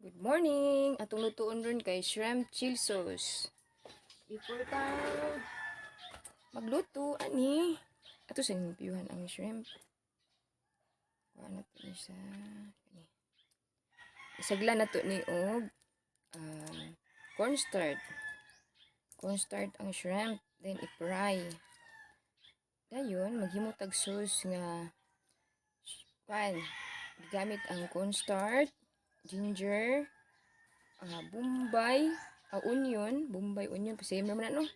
Good morning! Atong lutuon ron kay shrimp chili sauce. Before ta magluto, ani, ato sa limpyuhan ang shrimp. Kuha na to ni sa kani. Isagla na to ni og cornstarch. Cornstarch ang shrimp, then i-fry. Dayon maghimo tag sauce nga pan gamit ang cornstarch, ginger, bombay, onion, bombay onion, same naman na, no?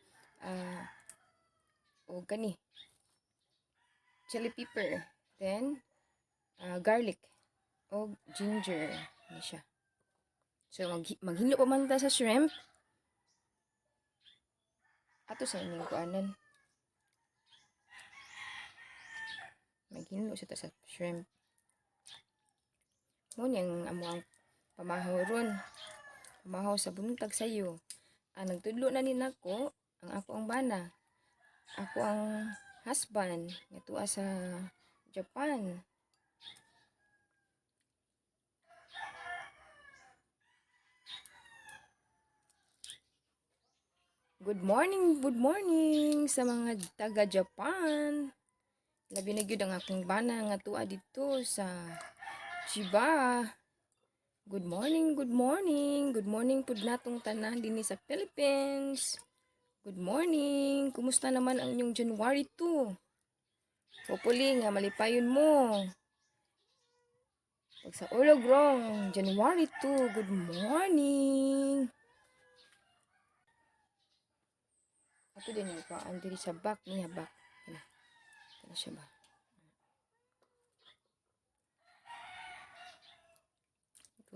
O kani, chili pepper, then garlic, o ginger, ni siya. So, maghinlo pa man ta sa shrimp. Ato sa inyong kuanan. Maghinlo sa ta sa shrimp. Mo niyang amo ang pamahaw ron. Pamahaw sa buntag sayo. Ang nagtudlo na ni nako, ang ako ang bana. Ako ang husband nga tuwa sa Japan. Good morning sa mga taga Japan. Labi na gyud ang akong bana nga tuwa dito sa Chiba. Good morning, good morning. Good morning pud natong tanan dinhi sa Philippines. Good morning. Kumusta naman ang inyong January 2? Hopefully nga malipayon mo. Pag sa ulog rong January 2, good morning. Ato din yung paan diri sa back niya, back. Kana. Kana siya ba?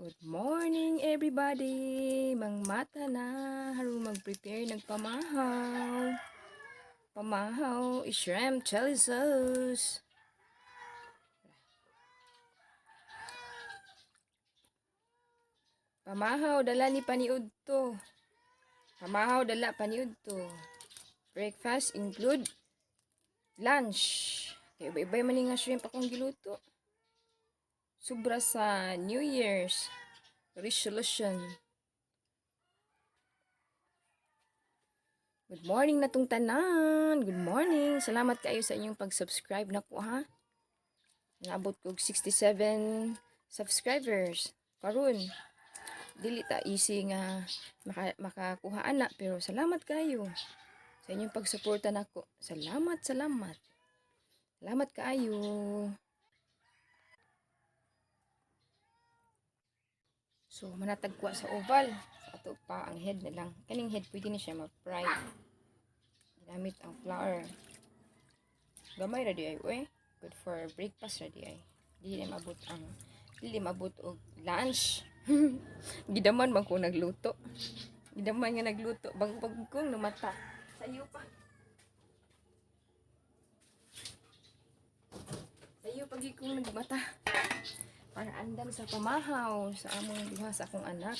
Good morning, everybody! Mangmata na, harong mag-prepare nagpamahaw. Pamahaw, shrimp chili sauce. Pamahaw, dala ni paniud to. Pamahaw, dala paniud to. Breakfast include lunch. Kay iba-iba man ni nga shrimp akong giluto. Sobra sa New Year's resolution. Good morning na tong tanan. Good morning. Salamat kayo sa inyong pag-subscribe na ko, ha. Naabot kog 67 subscribers. Karon dili ta easy nga makakuha ana, pero salamat kayo sa inyong pagsuporta nako. Salamat, salamat. Salamat kaayo. So, manatag kuha sa oval. Sa ato pa, ang head na lang. Kaning head, pwede na siya ma-fry. Ginamit ang flour. Gamay ra di ay, uy. Good for breakfast ra di ay. Dili maabot og lunch. Gidaman man ko nagluto. Gidaman nga nagluto. Bang kong namata. Sayo pa. Sayo pag kong nagmata. Para andam sa pamahaw sa among duha sa akong anak.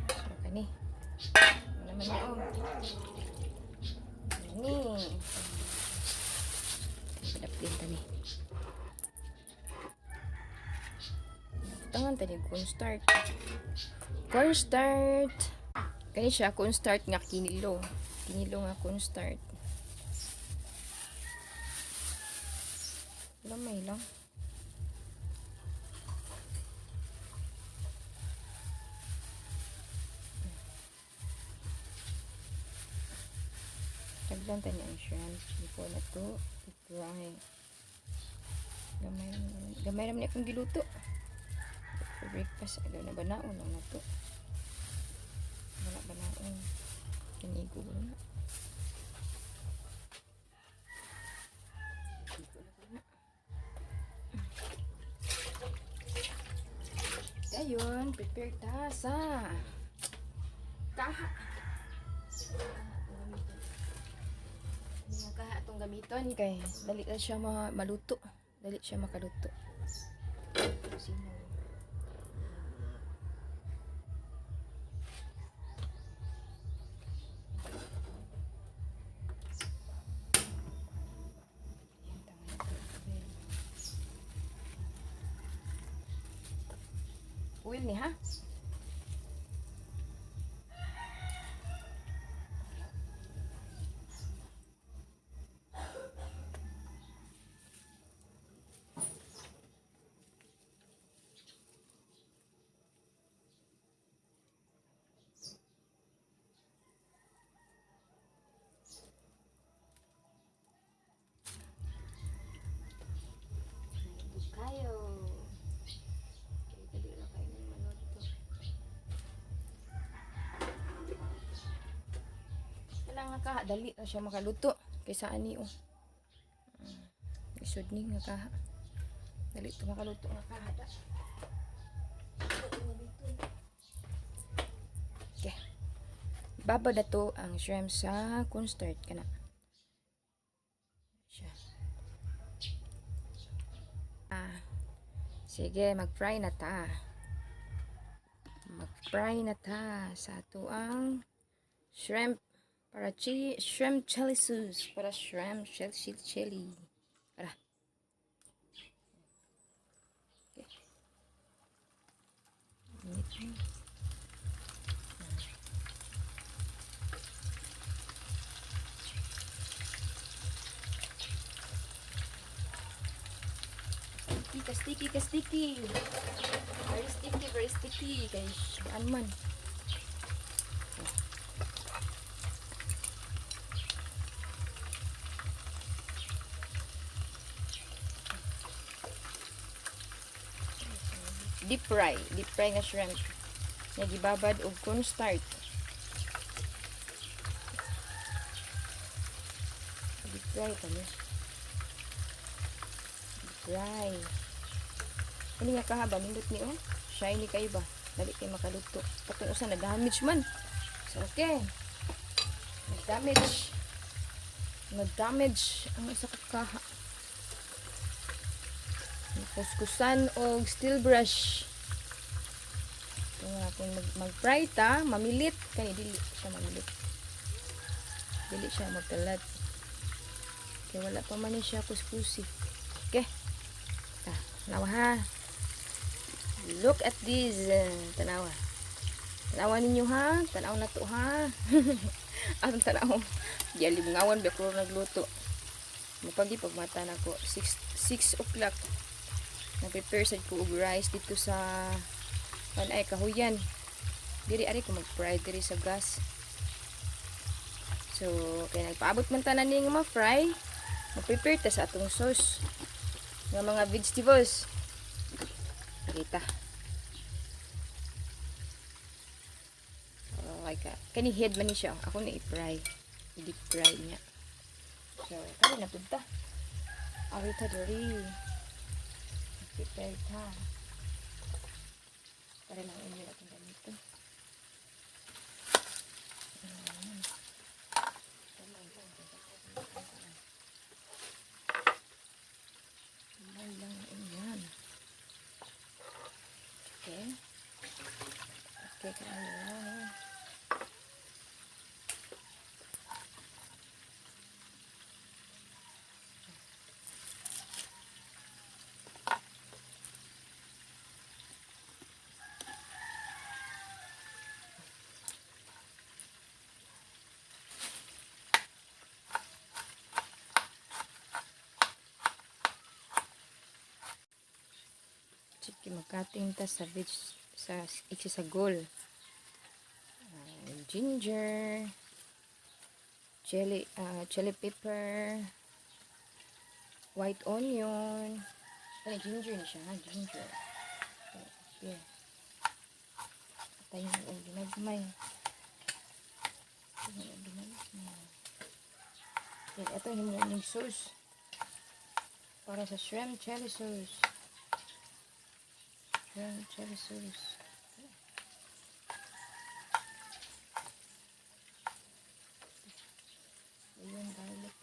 So kani. Ano naman na oh. Kani. Padaplin tani. Tangan tani cornstarch. Cornstarch. Kani siya cornstarch nga kinilo. Kinilo nga cornstarch. Lamay lang. Taglan tani ang shrimp before na to i-fry. Gamay gamay naman akong giluto. For breakfast, agaw na banaon lang na to. Wala banaon. Kinigo ko na. Igo na ko na. Dayon, prepare ta sa kaha. Yung kaha atong gamiton kay dali na siya maluto. Dali siya makaluto. Sino? Oil ni ha. Kayo. Okay, dali lang kayo ng maluto. Kailangan ka, dali na siya makaluto. Kaysa ani oh. Isod ni nga kaha. Dali to makaluto nga kaha da. Okay. Babad na to ang shrimp sa cornstarch kana. Siya. Ah. Sige, mag-fry na ta. Mag-fry na ta sa ato ang shrimp para shrimp chili sauce para shrimp chili chili chili. Para. Okay. Init na. Sticky ka, sticky ka, sticky. Very sticky, very sticky. Kay an man. Deep fry. Deep fry nga shrimp. Nga gibabad og cornstarch. Deep fry kami. Deep fry. Ano nga kahaba? Nindot ni oh. Shiny kayo ba? Dali kayo makaluto. Katong usa na damage man. So okay. Nag-damage. Nag-damage ang isa ka kaha. Kuskusan og steel brush. Ito nga kung mag-fry ta, mamilit. Kani dili siya mamilit. Dili siya magkalat. Kaya wala pa man ni siya kuskusi. Okay. Ta, tanawa ha. Look at this. Tanawa. Tanawa ninyo ha. Tanaw na to ha. Atong tanaw. Gialibngawan ba ko nagluto. Mapagi pagmata na ko. 6 o'clock. Nag-prepare sad ko og rice dito sa kan ay kahuyan. Diri ari ko mag-fry diri sa gas. So, kay nagpaabot man tanan ni nga ma-fry, mag-prepare ta sa atong sauce nga mga vegetables. Kita. Oh, like kani head man ni siya. Ako na i-fry. I-deep fry niya. So, kani na pud ta. Ari ta diri. Prepare ta. Para lang inyo natin ganito. Ayan. Kamay lang yan. Okay. Okay, kaya yan. Sige, mag-cutting ta sa veg sa iksisagol. Ginger, chili pepper, white onion. Ay, ginger ni siya, ha? Ginger. Okay. Atay yung og ginagmay. Atay yung ginagmay. Okay, ito yung yung sauce. Para sa shrimp chili sauce. Shrimp chili sauce. Ayun, garlic.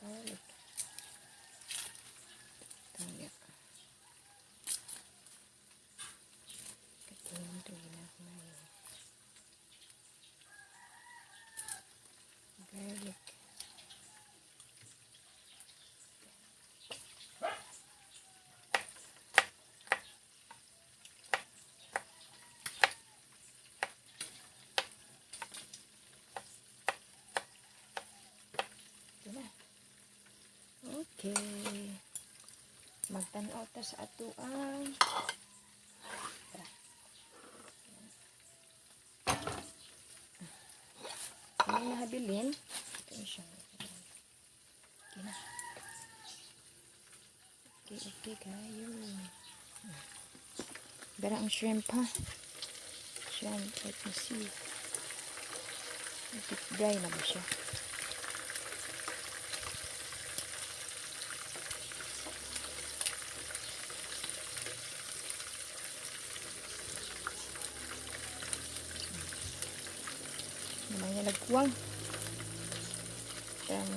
Garlic. Tangga. Katingin ito ginagmay. Garlic. Okay. Magtan-aw ta sa atuang. Tara. Ano nahabilin? Ito na siya. Okay na. Okay kayo. Dara ang shrimp ha. Shrimp, let me see. Deep dry na ba siya? Naman niya nagkuwang. Ang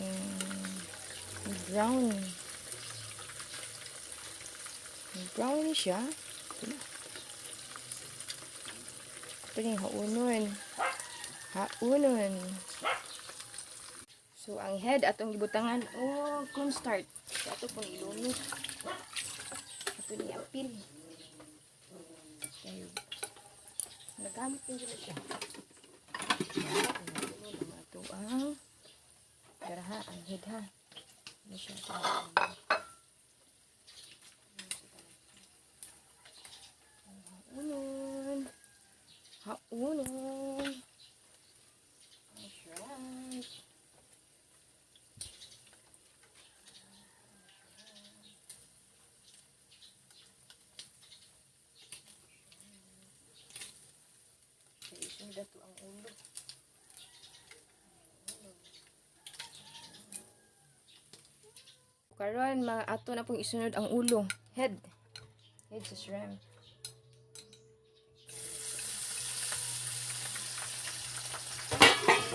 brown. Brown ni siya. Ito na. Ito yung haunon. Haunon. So, ang head atong gibutangan oh, cornstarch. So, ato pong ilunod. Ato ni apil. Tayo. Nagamit din siya. Ato ang dara ha, ang head ha. Ano siya? Haunon. Haunon. Ang shrimp. Kaya isunod to ang ulo. Karon mga ato na pong isunod ang ulo. Head. Head sa shrimp.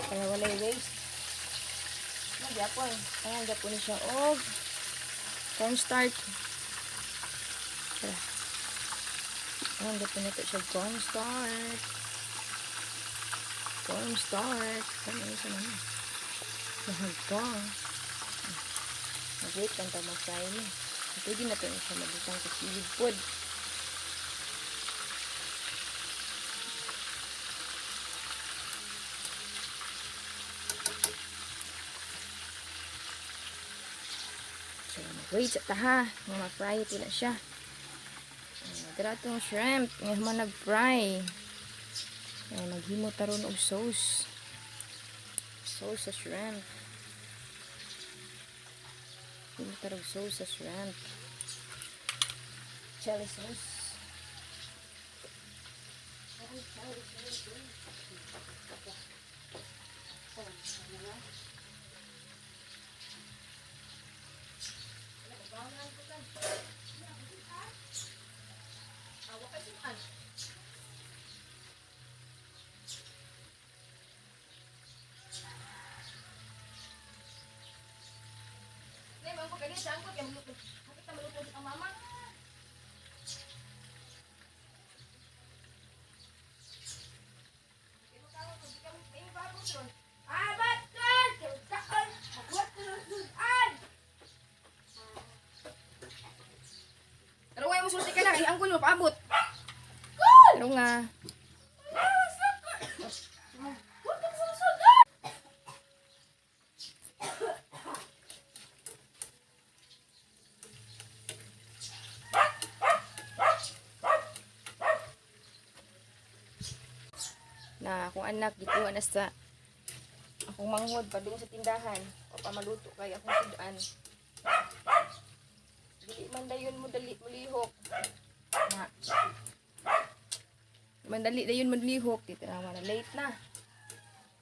Para walay waste. Magyapon. Ayan, gyapon ni siya og cornstarch. Tara. Ayan, gyapon na to siya cornstarch. Cornstarch. Ano yun sa naman? Mahagka. Mag-wait lang tayo mag-fry ni. Pwede na to siya mabutang sa kilid pod. So, mag-wait sa taha. Nga ma-fry ito na siya. Dara itong shrimp. Nga man nag-fry. Ay, maghimo taron og sauce. Sauce sa shrimp. Himo tarong sauce sa shrimp. Chili sauce. Ay, chili sauce. Mama. Pero mo sulti ka na, iangkol mo paabot. Pero nga. Na akong anak gikuha na sa akong manghod padung sa tindahan o pamaluto kay akong sudan. Dili man dayon mo dali mo lihok. Na. Di man dali dayon mo lihok dito na na late na.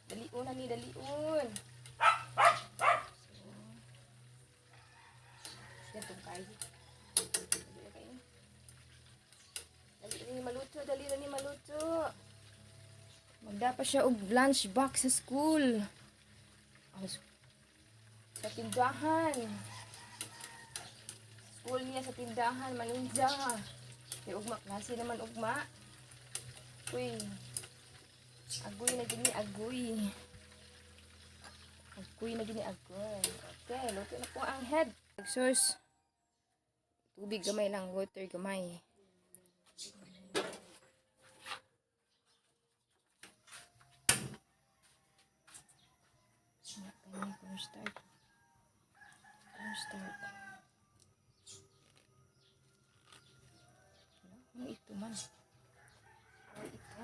Dalion na ni dalion. So, yan tong kay. Dali na kayo. Dali na ni maluto, dali na ni maluto. Magdapa siya og lunch box sa school. Sa tindahan. School niya sa tindahan, maninja. May ugma, klase naman ugma. Uy. Agoy na gini, agoy. Agoy na gini, agoy. Okay, luto na po ang head. Sauce. Tubig gamay lang, water gamay. Cornstarch. Cornstarch. Ano ito man? Ay, ito.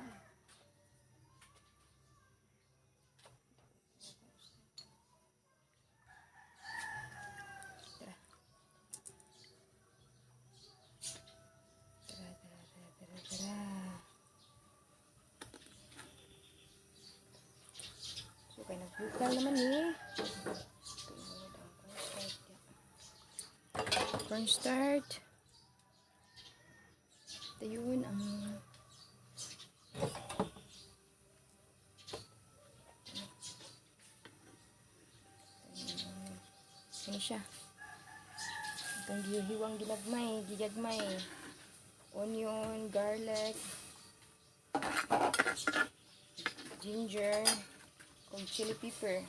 Tara. Tara, tara, tara, tara, tara. So, kay nagbukal naman eh. Cornstarch. Ito yun ang ano siya. Itong gihiwang ginagmay, gigagmay. Onion, garlic, ginger, kung chili pepper.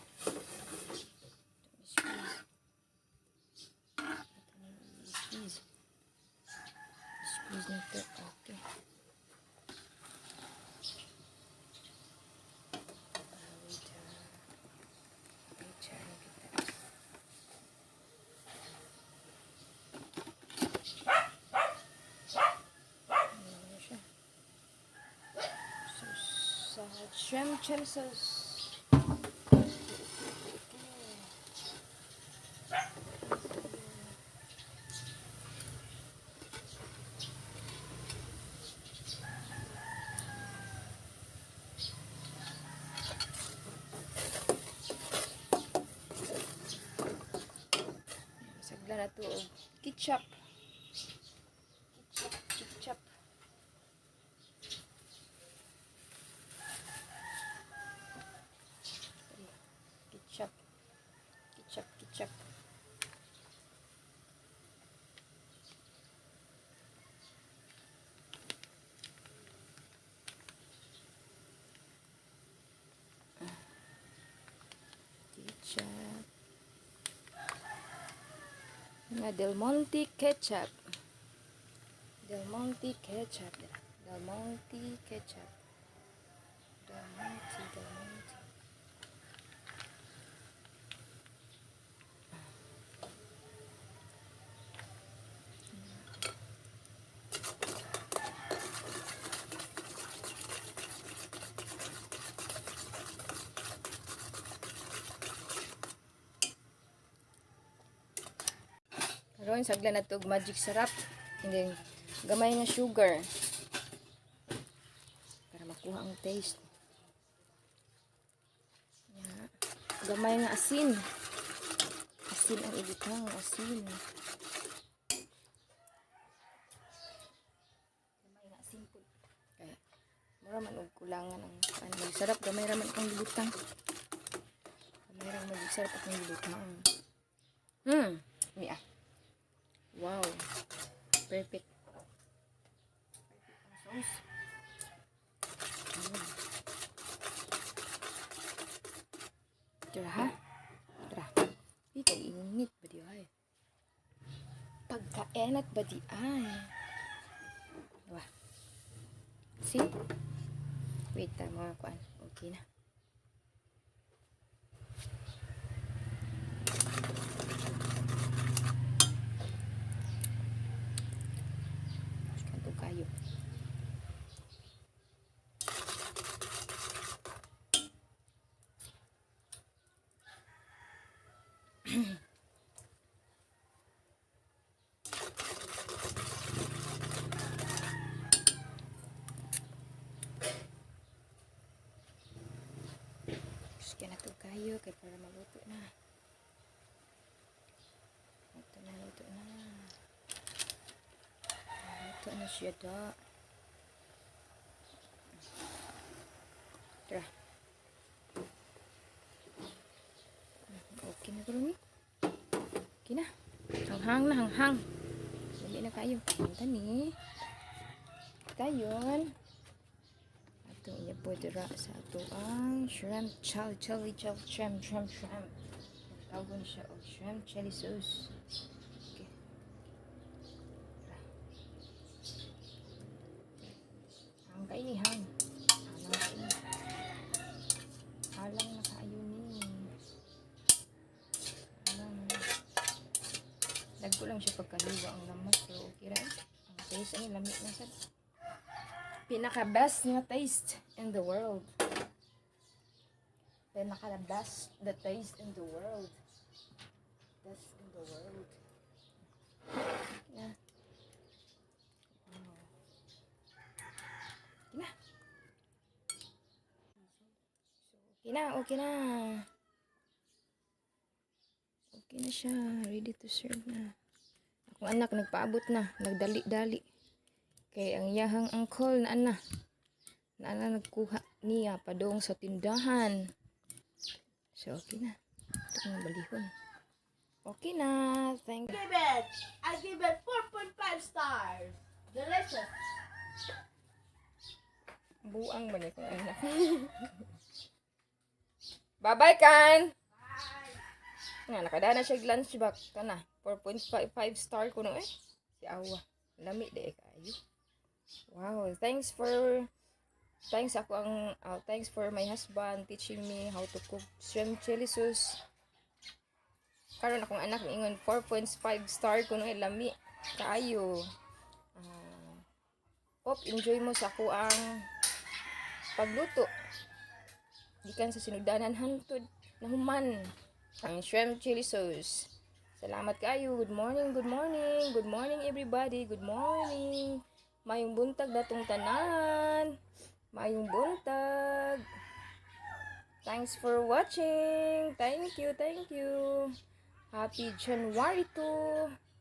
Squeeze. Squeeze. Squeeze nito. Okay. Wait, wait, kita. Ano siya? So, sa shrimp chili sauce. Sagla na to og ketchup. Ketchup, ketchup. Ketchup. Ketchup, ketchup. Ketchup. Nga Del Monte ketchup. Del Monte ketchup. Del Monte ketchup. Del Monte, Del Monte. Karon sagla na to og Magic Sarap. And then gamay nga sugar para makuha ang taste. Ya. Gamay nga asin. Asin ang ibutang, asin. Gamay nga asin pud. Kaya mura man og kulangan ang ano, Magic Sarap, gamay ra man akong gibutang. Gamay ra ang Magic Sarap akong gibutang. Mia. Wow. Perfect. Perfect ang sauce. Tara ha. Tara. Di kay init ba di ay? Pagkaenat ba di ay? Wah. See? Wait, ta mga kuan. Okay na. Kanto kayo. Kaya na to kayo kay para maluto na. Luto na, luto na. Luto na siya da. Tara. Okay na ni. Okay na. Hanghang na, hanghang. Dali na kayo. Punta ni. Kayon. Atong iya po dira sa ato ang shrimp chili chili chili shrimp shrimp shrimp. Tawagon siya og shrimp chili sauce. Okay. Tara. Hang kay ni hang. Halang kay. Halang na kaayo ni. Halang. Dagko lang siya pagkaliwa ang lamas. So, okay ra eh. Ang taste ay lami na sad. Pinaka best nga taste in the world. Pinaka best the taste in the world. Best in the world. Na. Wow. Na. So, okay na, okay na. Okay na siya. Ready to serve na. Akong anak nagpaabot na. Nagdali-dali. Kay ang iyahang uncle na ana. Na ana nagkuha niya padong sa tindahan. So, okay na. Ito ang balihon. Okay na. Thank Give it. I give it 4.5 stars. Delicious. Buang man akong anak. Bye-bye, kan! Nga, nakadana siya lunchbox. Kana, 4.5 star ko no eh. Si Awa. Lami di kaayo. Wow, thanks ako ang thanks for my husband teaching me how to cook shrimp chili sauce. Karon akong anak niingon 4.5 star kuno eh, lami kaayo. Hope enjoy mo sa ako ang pagluto. Gikan sa sinudanan hantod nahuman ang shrimp chili sauce. Salamat kayo. Good morning, good morning. Good morning, everybody. Good morning. Mayong buntag natong tanan. Mayong buntag. Thanks for watching. Thank you, thank you. Happy January 2.